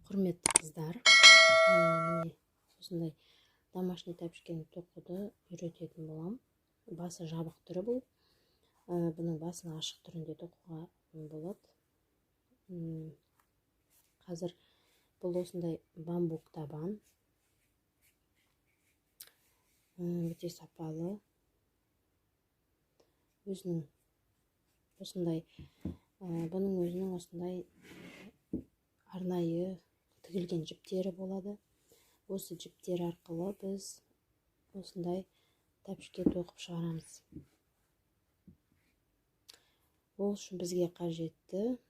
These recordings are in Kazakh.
Құрметті қыздар, міне осындай домашний тәпішкені тоқуды үйрететін боламын. Басы жабық түрі бұл. Бұның басын ашық түрінде тоқуға болады. Қазір бұл осындай бамбук табан. Өте сапалы. Өзінің осындай, бұның өзінің осындай арнайы тігілген жіптері болады. Осы жіптер арқылы біз осындай тәпішке тоқып шығарамыз. Ол үшін бізге қажетті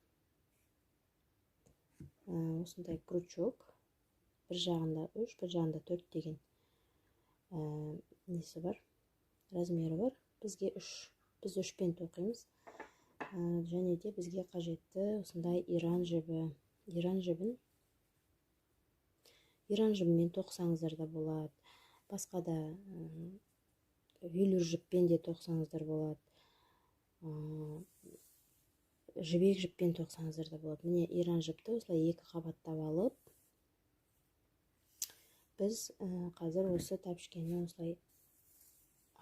осындай крючок, бір жағында 3, бір жағында 4 деген несі бар, размері бар. Бізге 3, біз 3-пен тоқимыз. Және де бізге қажетті осындай иран жібі. Иран жібімен тоқсаңыздар да болады. Басқа да велюр жіппен де тоқсаңыздар болады. Жібек жіппен тоқсаңыздар да болады. Міне иран жіпті осылай екі қабаттап алып, біз қазір осы тәпішкені осылай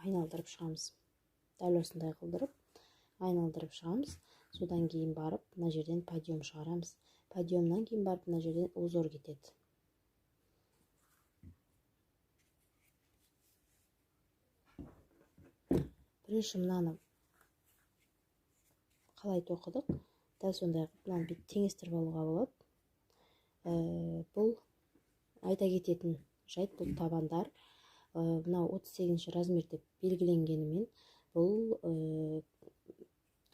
айналдырып шығамыз. Дәл осындай қылдырып айналдырып шығамыз. Содан кейін барып мына жерден подъем шығарамыз. Подъемнан кейін барып мына жерден узор кетеді. Бірінші мынаны қалай тоқыдық, дәл сондай қылып мынаны бүйтіп теңестіріп алуға болады. Бұл айта кететін жайт, бұл табандар, мынау 38 размер деп белгіленгенімен, бұл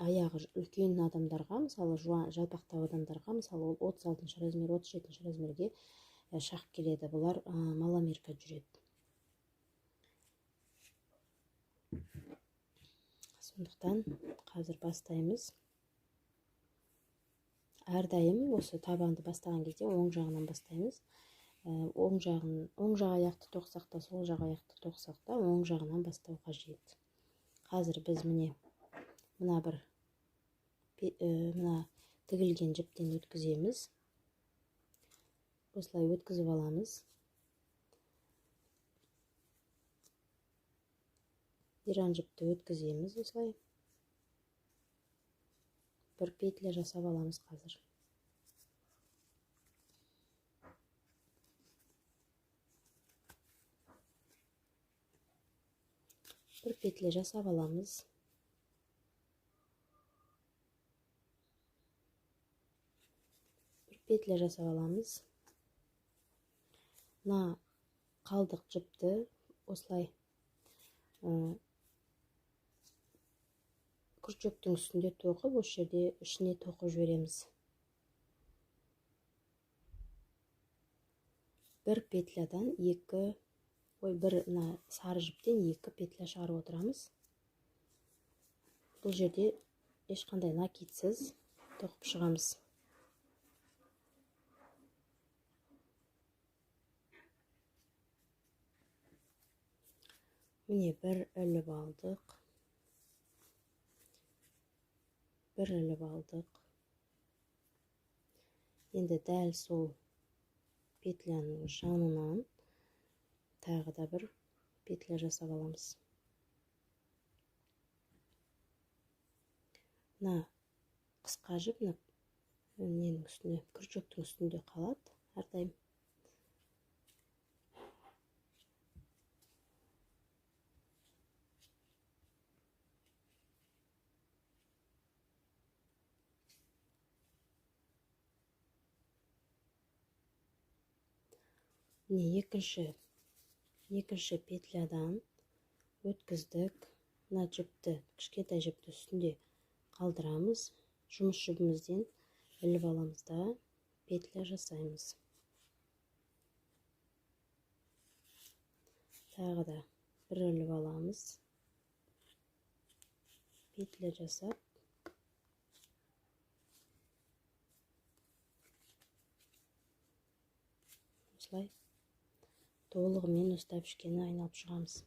аяғы үлкен адамдарға, мысалы жуан жалпақтау адамдарға, мысалы ол 36 размер, 37 размерге шақ келеді. Бұлар маломерка жүреді. Сондықтан қазір бастаймыз. Әрдайым осы табанды бастаған кезде оң жағынан бастаймыз. Оң жақ аяқты тоқсақ та, сол жақ аяқты тоқсақ та, оң жағынан бастау қажет. Қазір біз міне мына бір мына тігілген жіптен өткіземіз. Осылай өткізіп аламыз. Иран жіпті өткіземіз осылай. Бір петля жасап аламыз қазір. Бір петля жасап аламыз. Бір петля жасап аламыз. Мына қалдық жіпті осылай крючоктың үстінде тоқып, осы жерде ішіне тоқып жібереміз. Бір петлядан екі, ой, бір мына сары жіптен екі петля шығарып отырамыз. Бұл жерде ешқандай накидсіз тоқып шығамыз. Міне бір іліп алдық. Бір іліп алдық. Енді дәл сол петляның жанынан тағы да бір петля жасап аламыз. Мына қысқа жіп мына ненің үстіне, крючоктың үстінде қалады әрдайым. Міне екінші петлядан өткіздік. Мына жіпті, кішкентай жіпті үстінде қалдырамыз. Жұмыс жібімізден іліп аламыз да петля жасаймыз. Тағы да бір іліп аламыз. Петля жасап осылай толығымен осы тәпішкені айналып шығамыз.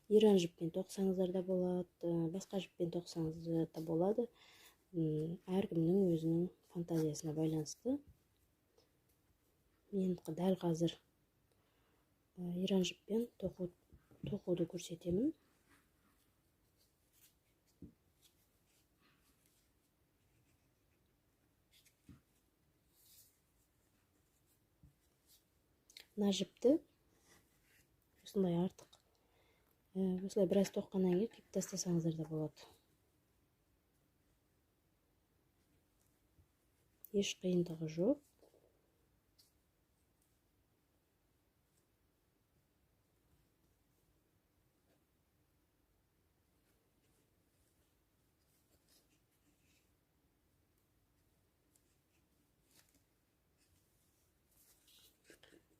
Иран жіппен тоқсаңыздар да болады, басқа жіппен тоқсаңыздар да болады. Әркімнің өзінің фантазиясына байланысты. Мен дәл қазір иран жіппен тоқуды көрсетемін. Мына жіпті осындай артық, осылай біраз тоққаннан кейін қиып тастасаңыздар да болады. Еш қиындығы жоқ.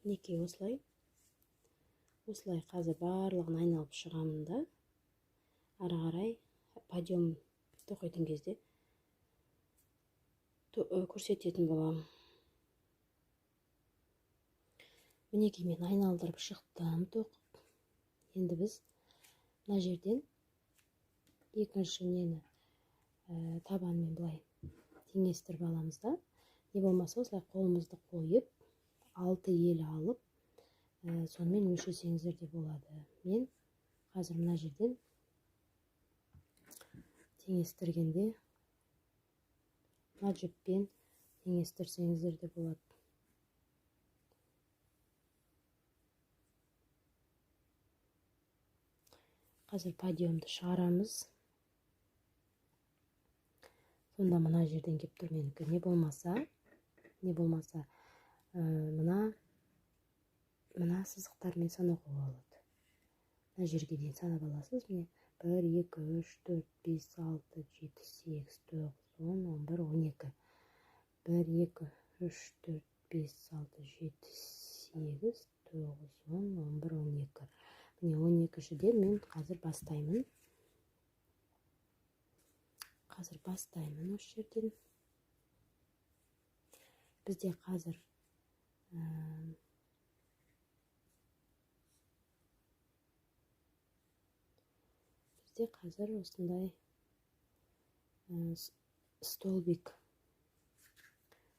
Мінекей осылай. Осылай қазір барлығын айналып шығамын да, ары қарай подъем тоқитын кезде көрсететін боламын. Мінекей мен айналдырып шықтым тоқып. Енді біз мына жерден екінші нені табанмен былай теңестіріп аламыз да, не болмаса осылай қолымызды қойып 6 елі алып, сонымен өлшесеңіздер де болады. Мен қазір мына жерден теңестіргенде мына жіппен теңестірсеңіздер де болады. Қазір подъемды шығарамыз. Сонда мына жерден келіп тұр менікі. Не болмаса, мына сызықтармен санауға болады. Мына жерге дейін санап аласыз. Міне 1, 2, 3, 4, 5, 6, 7, 8, 9, 10, 11, 12. 1, 2, 3, 4, 5, 6, 7, 8, 9, 10, 11, 12. Міне 12-шіден мен қазір бастаймын. Қазір бастаймын осы жерден. Бізде қазір осындай столбик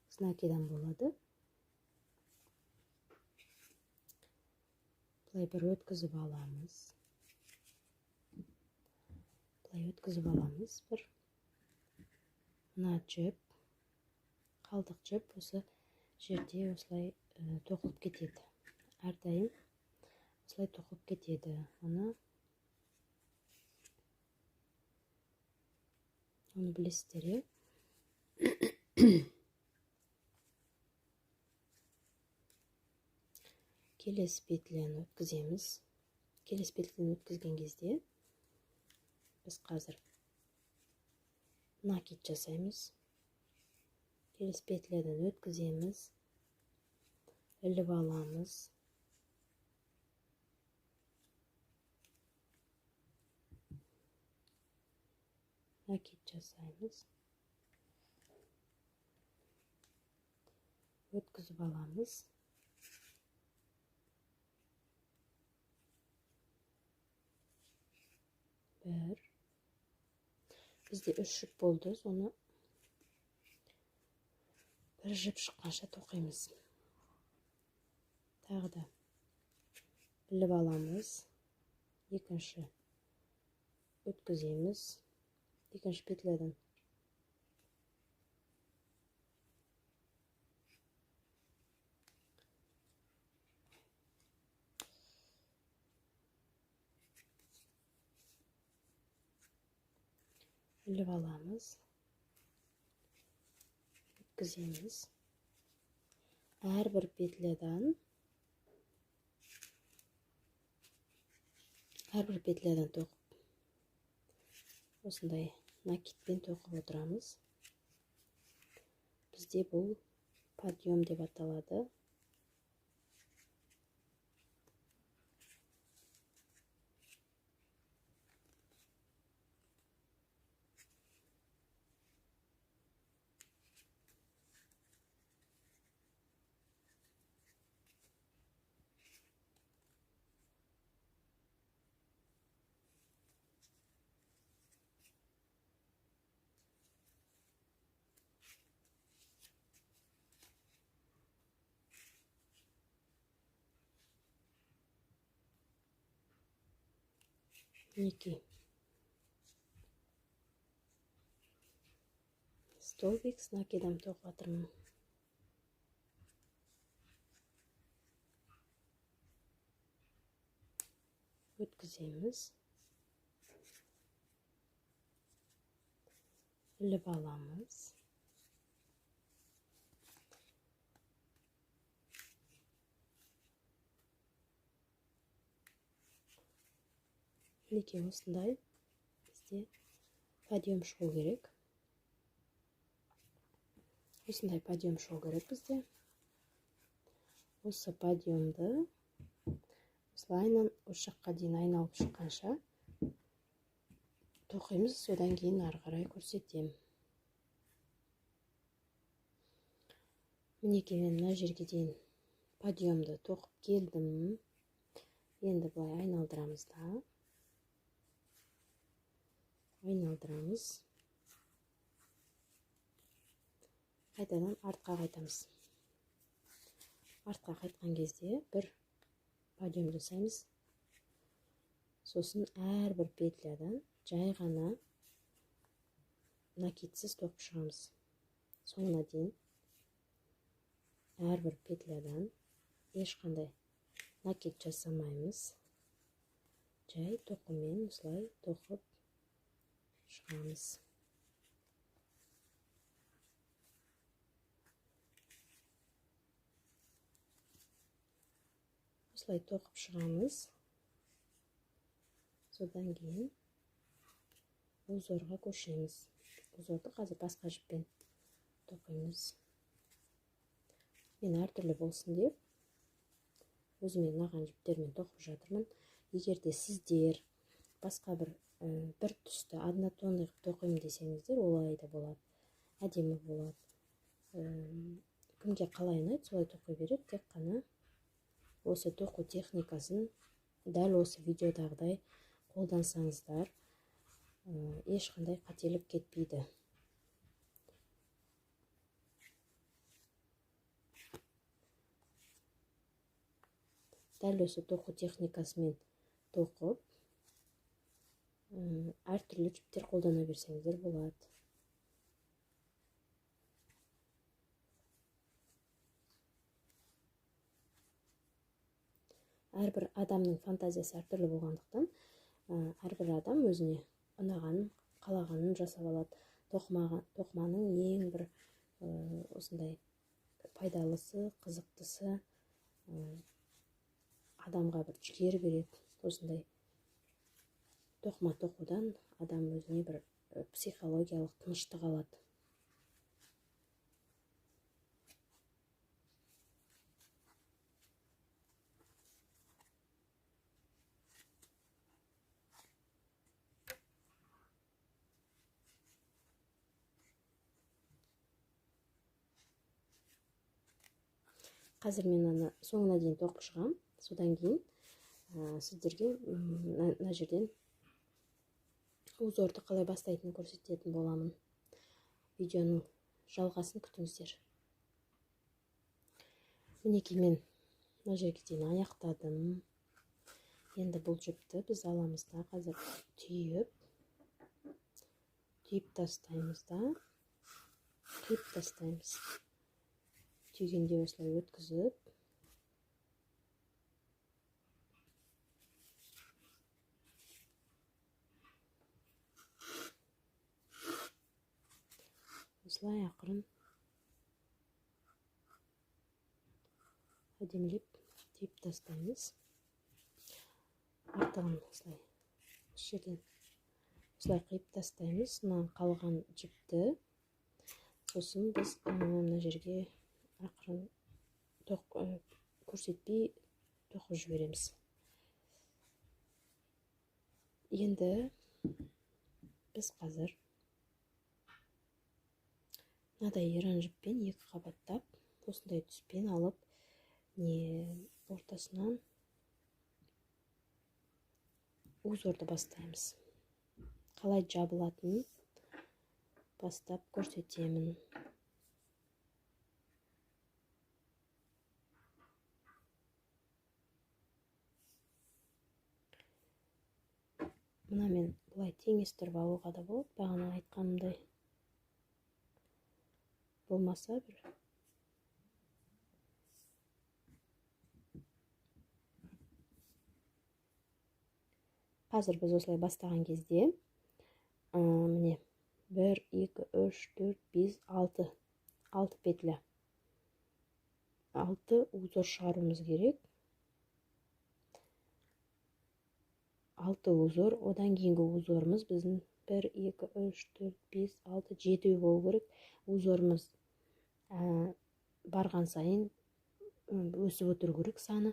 с накидом болады. Былай бір өткізіп аламыз. Былай өткізіп аламыз бір. Мына жіп, қалдық жіп осы жерде осылай тоқылып кетеді. Әрдайым осылай тоқылып кетеді. Оны білесіздер, е? Келесі петляны өткіземіз. Келесі петляны өткізген кезде біз қазір накид жасаймыз. Келесі петлядан өткіземіз, іліп аламыз. Накид жасаймыз. Өткізіп аламыз. Бір. Бізде 3 жіп болды, соны бір жіп шыққанша тоқимыз. Тағы да іліп аламыз. Екінші өткіземіз. Екінші петлядан іліп аламыз, өткіземіз. Әрбір петлядан тоқып осындай накидпен тоқып отырамыз. Бізде бұл подъем деп аталады. Мінекей столбик с накидом тоқып жатырмын. Өткіземіз, іліп аламыз. Мінекей осындай бізде подъем шығу керек. Осындай подъем шығу керек бізде. Осы подъемды осылайынан осы жаққа дейін айналып шыққанша тоқимыз, содан кейін ары қарай көрсетемін. Мінекей мен мына жерге дейін подъемды тоқып келдім. Енді былай айналдырамыз да. Айналдырамыз. Қайтадан артқа қайтамыз. Артқа қайтқан кезде бір подъем жасаймыз. Сосын әрбір петлядан жай ғана накидсіз тоқып шығамыз. Соңына дейін әрбір петлядан ешқандай накид жасамаймыз. Жай тоқумен осылай тоқып шығамыз. Осылай тоқып шығамыз. Содан кейін узорға көшеміз. Узорды қазір басқа жіппен тоқимыз. Мен әртүрлі болсын деп өзіме ұнаған жіптермен тоқып жатырмын. Егер де сіздер басқа бір түсті однотонный қылып тоқимын десеңіздер, олай да болады, әдемі болады. Кімге қалай ұнайды, солай тоқи береді. Тек қана осы тоқу техникасын дәл осы видеодағыдай қолдансаңыздар, ешқандай қателік кетпейді. Дәл осы тоқу техникасымен тоқып, әртүрлі жіптер қолдана берсеңіздер болады. Әрбір адамның фантазиясы әртүрлі болғандықтан, әрбір адам өзіне ұнағанын, қалағанын жасап алады. Тоқыманың ең бір осындай пайдалысы, қызықтысы, адамға бір жігер береді. Осындай тоқыма тоқудан адам өзіне бір психологиялық тыныштық алады. Қазір мен аны соңына дейін тоқып шығам. Содан кейін сіздерге мына жерден узорды қалай бастайтынын көрсететін боламын. Видеоның жалғасын күтіңіздер. Мінекей мен мына жерге дейін аяқтадым. Енді бұл жіпті біз аламыз да қазір түйіп тастаймыз да, қиып тастаймыз. Түйгенде осылай өткізіп, осылай ақырын әдемілеп түйіп тастаймыз. Артығын осылай осы жерден осылай қиып тастаймыз. Мына қалған жіпті сосын біз мына жерге ақырын көрсетпей тоқып жібереміз. Енді біз қазір мынадай иран жіппен екі қабаттап осындай түспен алып, ортасынан узорды бастаймыз. Қалай жабылатынын бастап көрсетемін. Мынамен былай теңестіріп алуға да болады, бағана айтқанымдай. Болмаса бір қазір біз осылай бастаған кезде, міне 1, 2, 3, 4, 5, 6, 6 петля, 6 узор шығаруымыз керек. 6 узор, одан кейінгі узорымыз біздің 1, 2, 3, 4, 5, 6, 7 болу керек. Узорымыз барған сайын өсіп отыру керек саны.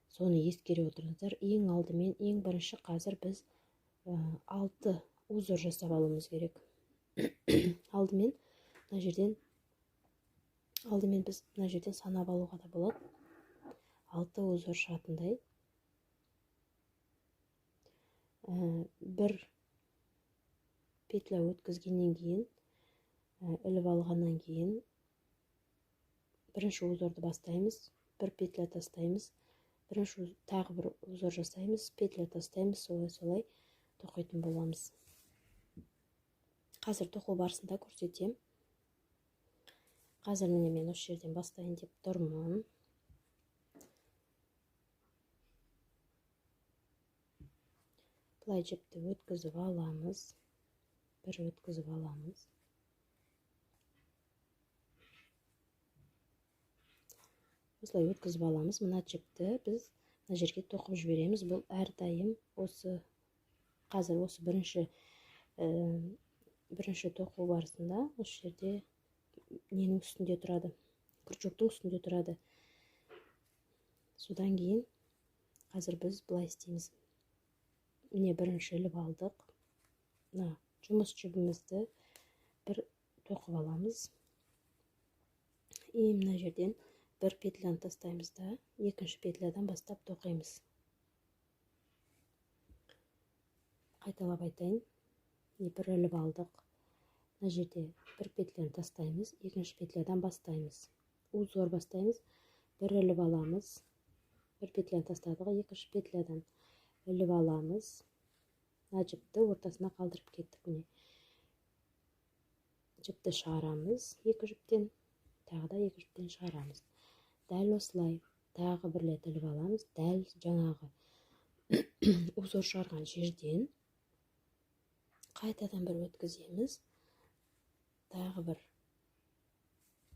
Соны ескере отырыңыздар. Ең алдымен, ең бірінші қазір біз 6 узор жасап алуымыз керек. Алдымен мына жерден, алдымен біз мына жерден санап алуға да болады. 6 узор шығатындай. Бір петля өткізгеннен кейін, іліп алғаннан кейін бірінші узорды бастаймыз, бір петля тастаймыз, бірінші тағы бір узор жасаймыз, петля тастаймыз, солай-солай тоқитын боламыз. Қазір тоқу барысында көрсетемін. Қазір міне мен осы жерден бастайын деп тұрмын. Былай жіпті өткізіп аламыз, бір өткізіп аламыз. Осылай өткізіп аламыз. Мына жіпті біз мына жерге тоқып жібереміз. Бұл әрдайым осы қазір осы бірінші тоқу барысында осы жерде ненің үстінде тұрады, крючоктың үстінде тұрады. Содан кейін қазір біз былай істейміз. Міне бірінші іліп алдық. Мына жұмыс жібімізді бір тоқып аламыз. И мына жерден бір петляны тастаймыз да, екінші петлядан бастап тоқимыз. Қайталап айтайын. Бір іліп алдық. Мына жерде бір петляны тастаймыз, екінші петлядан бастаймыз. Узор бастаймыз, бір іліп аламыз. Бір петляны тастадық, екінші петлядан іліп аламыз. Мына жіпті ортасына қалдырып кеттік. Міне жіпті шығарамыз екі жіптен, тағы да екі жіптен шығарамыз. Дәл осылай тағы бір рет іліп аламыз. Дәл жаңағы узор шығарған жерден қайтадан бір өткіземіз, тағы бір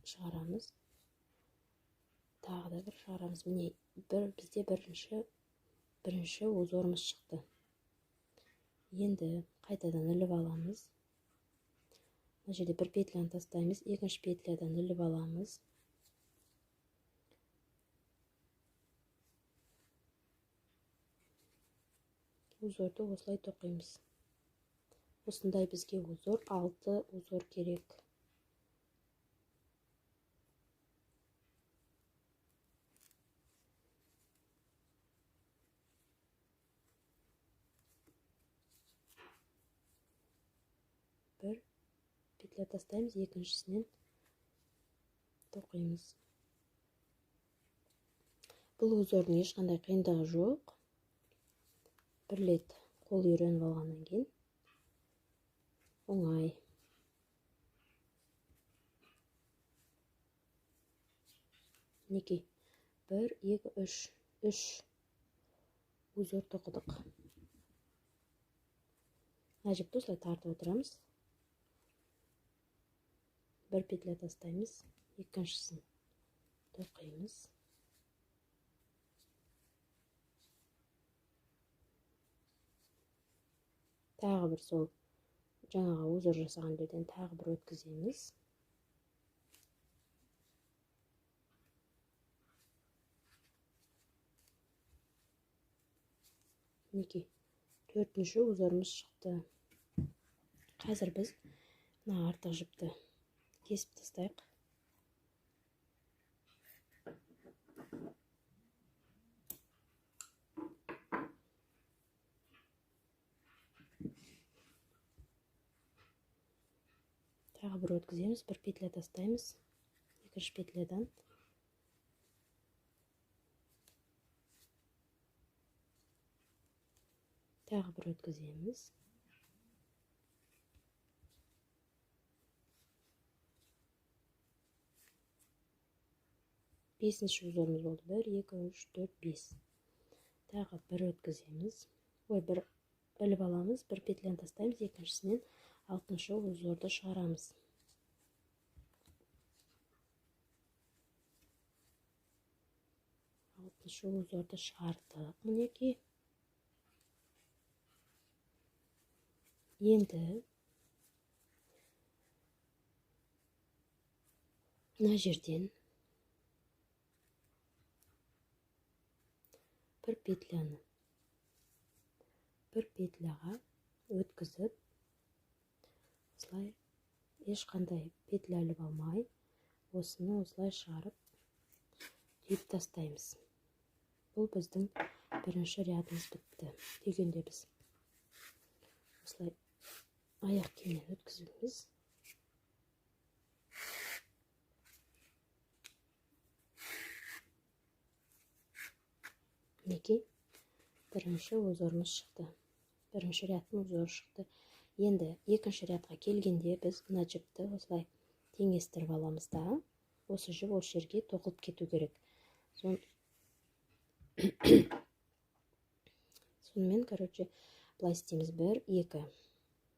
шығарамыз, тағы да бір шығарамыз. Міне бізде бірінші узорымыз шықты. Енді қайтадан іліп аламыз. Мына жерде бір петляны тастаймыз, екінші петлядан іліп аламыз. Узорды осылай тоқимыз. Осындай бізге узор, 6 узор керек. Бір петля тастаймыз, екіншісінен тоқимыз. Бұл узордың ешқандай қиындығы жоқ. Бір рет қол үйреніп алғаннан кейін оңай. Мінекей 1, 2, 3, 3 узор тоқыдық. Мына жіпті осылай тартып отырамыз. Бір петля тастаймыз, екіншісін тоқимыз. Тағы бір сол жаңағы узор жасаған жерден тағы бір өткіземіз. Мінекей төртінші узорымыз шықты. Қазір біз мына артық жіпті кесіп тастайық. Тағы бір өткіземіз, бір петля тастаймыз, екінші петлядан. Тағы бір өткіземіз. Бесінші узорымыз болды. 1, 2, 3, 4, 5. Тағы бір өткіземіз. Ой, бір іліп аламыз, бір петляны тастаймыз, екіншісінен алтыншы узорды шығарамыз. Алтыншы узорды шығардық, мінекей. Енді мына жерден бір петляны бір петляға өткізіп, осылай ешқандай петля іліп алмай, осыны осылай шығарып түйіп тастаймыз. Бұл біздің бірінші рядымыз бітті. Түйгенде біз осылай аяқ киімнен өткіземіз. Мінекей, бірінші узорымыз шықты. Бірінші рядтың узоры шықты. Енді екінші рядқа келгенде біз мына жіпті осылай теңестіріп аламыз да, осы жіп осы жерге тоқылып кету керек. Сонымен, былай істейміз. 1, 2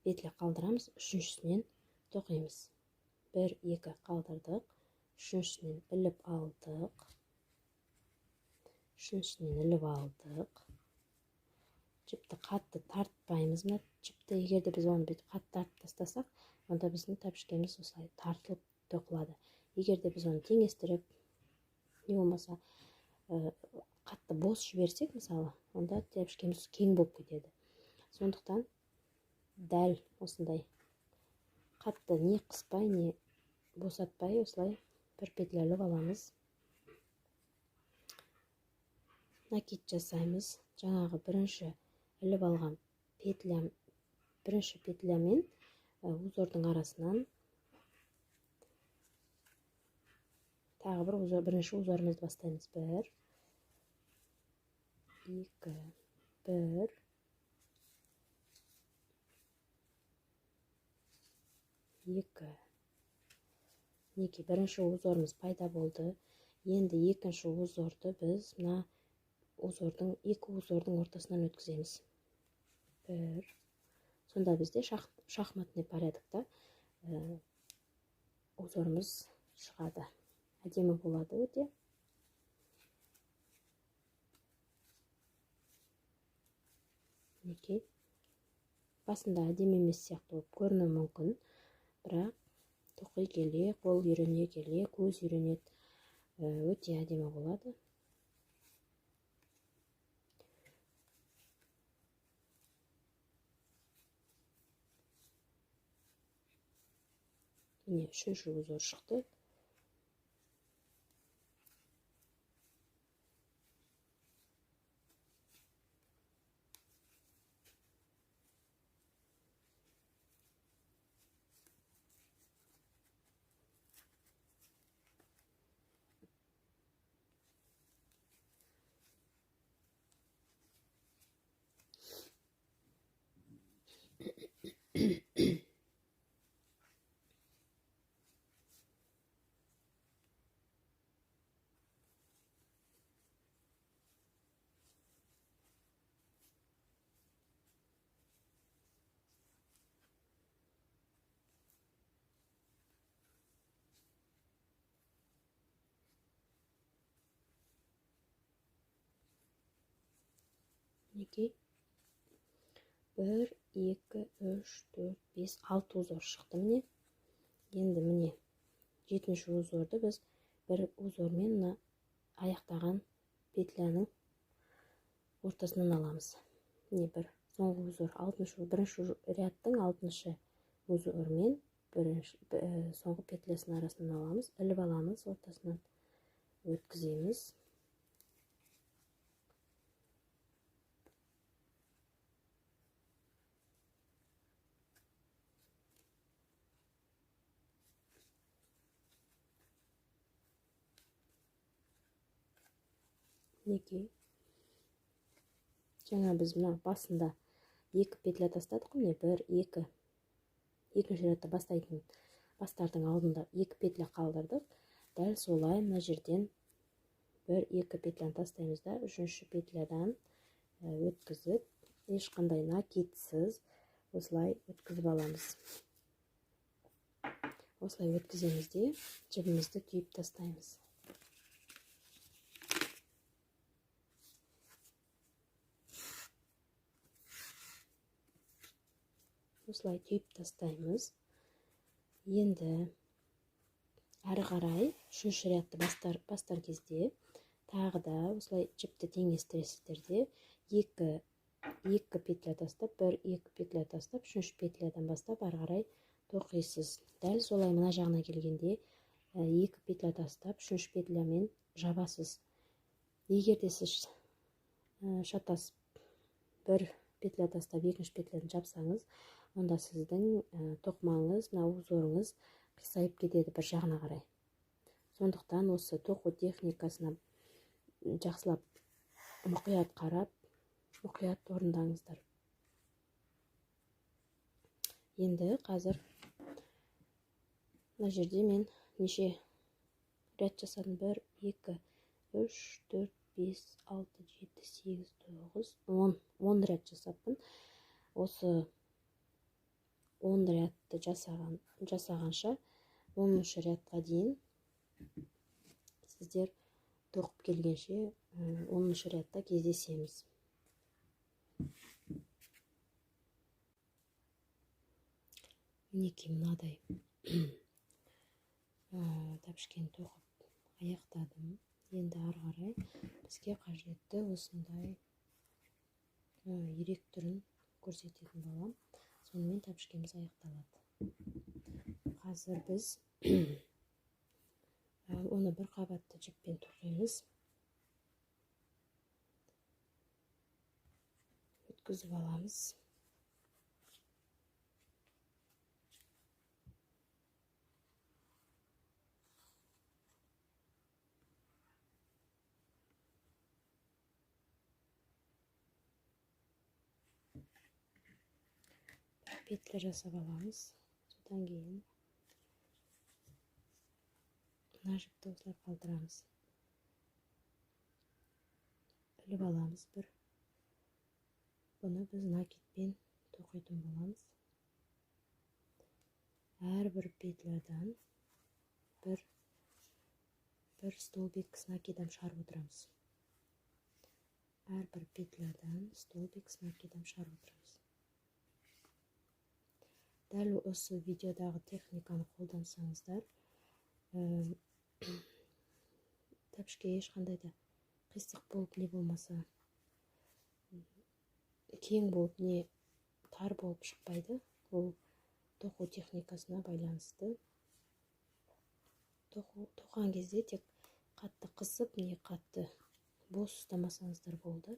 петля қалдырамыз, үшіншісінен тоқимыз. 1, 2 қалдырдық, үшіншісінен іліп алдық. Үшіншісінен іліп алдық. Жіпті қатты тартпаймыз. Мына жіпті егер де біз оны бүйтіп қатты тартып тастасақ, онда біздің тәпішкеміз осылай тартылып тоқылады. Егер де біз оны теңестіріп, не болмаса, қатты бос жіберсек, мысалы, онда тәпішкеміз кең болып кетеді. Сондықтан дәл осындай қатты не қыспай, не босатпай осылай бір петля іліп аламыз. Накид жасаймыз. Жаңағы бірінші іліп алған петлям, бірінші петлямен узордың арасынан тағы бір узор, бірінші узорымызды бастаймыз. 1, 2, 1, 2. Мінекей, бірінші узорымыз пайда болды. Енді екінші узорды біз мына узордың, екі узордың ортасынан өткіземіз. 1. Сонда бізде шахматный порядокта узорымыз шығады. Әдемі болады өте. Мінекей. Басында әдемі емес сияқты болып көрінуі мүмкін, бірақ тоқи келе, қол үйрене келе, көз үйренеді, өте әдемі болады. Міне, үшінші узор шықты. Мінекей, 1, 2, 3, 4, 5, 6 узор шықты міне. Енді міне жетінші узорды біз бір узормен мына аяқтаған петляның ортасынан аламыз. Міне бір соңғы узор, алтыншы, бірінші рядтың алтыншы узормен бірінші, соңғы петлясының арасынан аламыз, іліп аламыз, ортасынан өткіземіз. Мінекей, жаңа біз мына басында 2 петля тастадық қой, міне 1, 2. Екінші рядты бастайтын бастардың алдында 2 петля қалдырдық. Дәл солай мына жерден 1, 2 петляны тастаймыз да, үшінші петлядан өткізіп, ешқандай накидсіз осылай өткізіп аламыз. Осылай өткіземіз де, жібімізді түйіп тастаймыз. Осылай түйіп тастаймыз. Енді әрі қарай үшінші рядты бастар кезде тағы да осылай жіпті теңестіресіздер де, 2 петля тастап, 1, 2 петля тастап, үшінші петлядан бастап әрі қарай тоқисыз. Дәл солай мына жағына келгенде 2 петля тастап, үшінші петлямен жабасыз. Егер де сіз шатасып 1 петля тастап, екінші петляны жапсаңыз, онда сіздің тоқмаңыз, мына узорыңыз қисайып кетеді бір жағына қарай. Сондықтан осы тоқу техникасына жақсылап мұқият қарап, мұқият орындаңыздар. Енді қазір мына жерде мен неше ряд жасадым? 1, 2, 3, 4, 5, 6, 7, 8, 9, 10. 10 ряд жасаппын. Осы 10 рядты жасағанша 10 рядқа дейін сіздер тоқып келгенше 10 рядта кездесеміз. Мінекей мынадай тәпішкені тоқып аяқтадым. Енді ары қарай бізге қажетті осындай ирек түрін көрсететін боламын. Сонымен тәпішкеміз аяқталады. Қазір біз оны бір қабатты жіппен тоқимыз. Өткізіп аламыз. Петля жасап аламыз. Содан кейін мына жіпті осылай қалдырамыз. Іліп аламыз бір. Бұны біз накидпен тоқитын боламыз. Әрбір петлядан бір столбик с накидом шығарып отырамыз. Әрбір петлядан столбик с накидом шығарып отырамыз. Дәл осы видеодағы техниканы қолдансаңыздар, тәпішке ешқандай да қисық болып, не болмаса кең болып, не тар болып шықпайды. Ол тоқу техникасына байланысты. Тоқыған кезде тек қатты қысып, не қатты бос ұстамасаңыздар болды.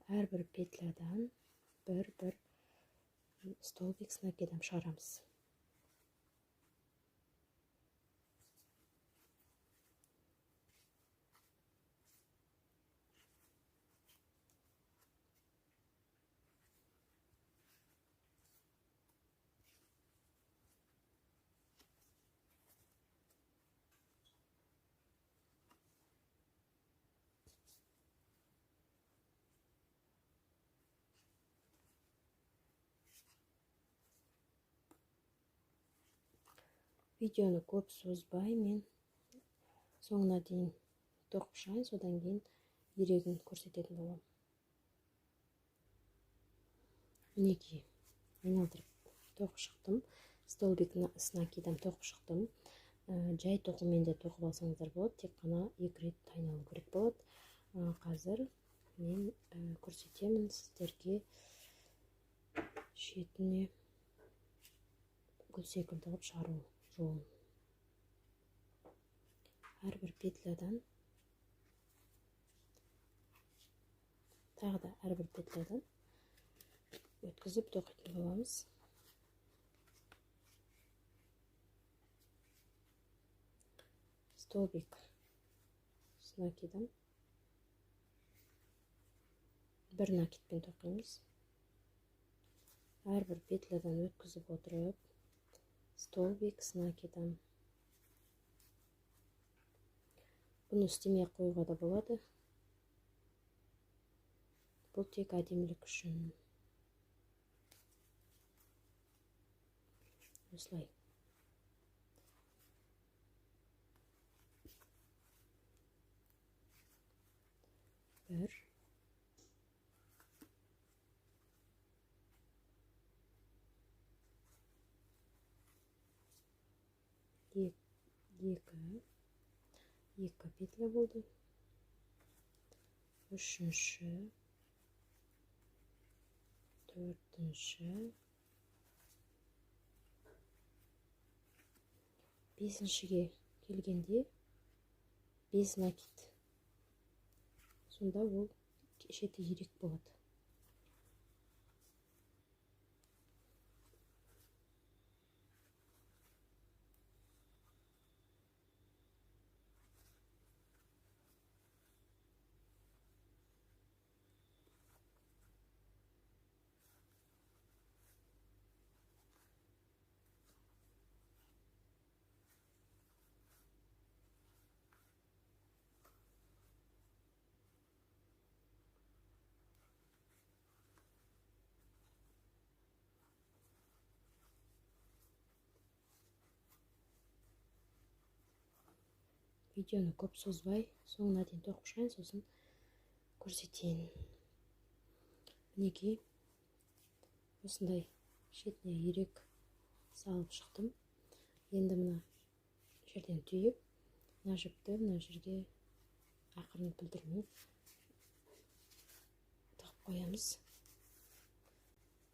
Әрбір петлядан бір-бір столбик с накидом шығарамыз. Видеоны көп созбай, мен соңына дейін тоқып шығайын, содан кейін ерегін көрсететін боламын. Мінекей, айналдырып тоқып шықтым. Столбик с накидом тоқып шықтым. Жай тоқумен де тоқып алсаңыздар болады, тек қана 2 рет айналу керек болады. Қазір мен көрсетемін сіздерге шетіне гүл секілді қылып шығару жолын. Әрбір петлядан тағы да әрбір петлядан өткізіп тоқитын боламыз. Столбик с накидом. Бір накидпен тоқимыз. Әрбір петлядан өткізіп отырып, столбик с накидом. Бұны істемей қоюға да болады. Бұл тек әдемілік үшін. Осылай. Бір. Екі. Екі петля болды. Үшінші. Төртінші. Бесіншіге келгенде 5 накид. Сонда ол шеті ирек болады. Видеоны көп созбай, соңына дейін тоқып шығайын, сосын көрсетейін. Мінекей, осындай шетіне ирек салып шықтым. Енді мына жерден түйіп, мына жіпті мына жерге ақырын білдірмей тығып қоямыз.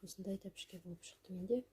Осындай тәпішке болып шықты менде.